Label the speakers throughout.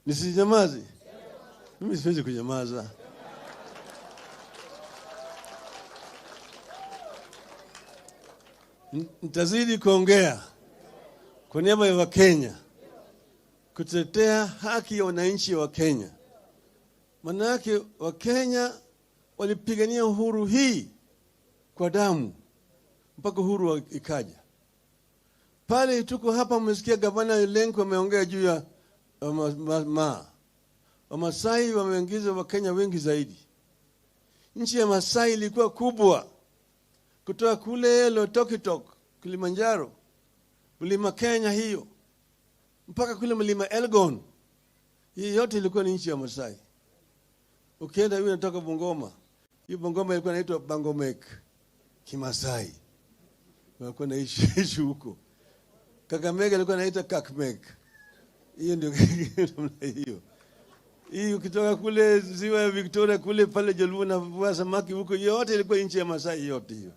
Speaker 1: Nisinyamaze? Mimi siwezi kunyamaza. Nitazidi kuongea kwa niaba ya Wakenya kutetea haki ya wananchi wa Kenya. Manake Wakenya walipigania uhuru hii kwa damu mpaka uhuru ikaja. Pale tuko hapa, mmesikia gavana Lenku ameongea juu ya Wamasai wameingiza Wakenya wengi zaidi. Nchi ya Masai ilikuwa kubwa kutoka kule Loitokitok, Kilimanjaro, mlima Kenya hiyo mpaka kule mlima Elgon. Hii yote ilikuwa ni nchi ya Masai. Ukienda hiyo inatoka Bungoma. Hiyo Bungoma ilikuwa inaitwa Bangomek Kimasai. Walikuwa naishi huko. Kakamega ilikuwa inaitwa Kakmek. Hiyo ndio namna hiyo. Hii ukitoka kule ziwa ya Victoria kule pale Jaluo na vua samaki huko, yote ilikuwa nchi ya Masai yote hiyo.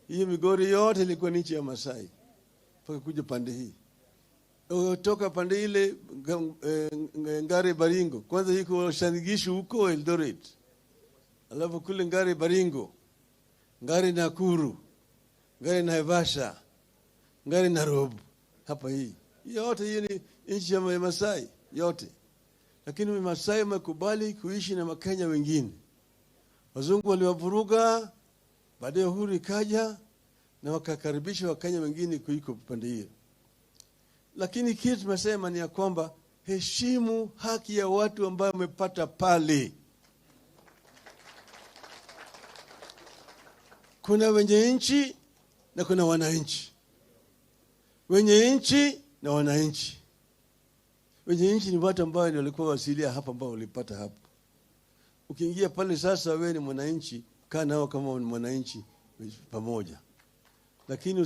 Speaker 1: Hiyo Migori yote ilikuwa ni nchi ya Masai mpaka kuja pande hii. Kutoka pande ile Ngare Baringo, kwanza iko Shangishu huko Eldoret, alafu kule Ngare Baringo, Ngare Nakuru, Ngare Naivasha, Ngare Nairobi, hapa hii yote hiyo ni nchi ya Masai yote. Lakini Masai wamekubali kuishi na Wakenya wengine. Wazungu waliwavuruga, baadaye uhuru ikaja na wakakaribisha Wakenya wengine kuiko pande hiyo. Lakini kitu tumesema ni ya kwamba heshimu haki ya watu ambao wamepata pale. Kuna wenye nchi na kuna wananchi, wenye nchi na wananchi. Wenye nchi ni watu ambao walikuwa wasilia hapa, ambao walipata hapo. Ukiingia pale sasa, wewe ni mwananchi, kaa nao kama mwananchi pamoja, lakini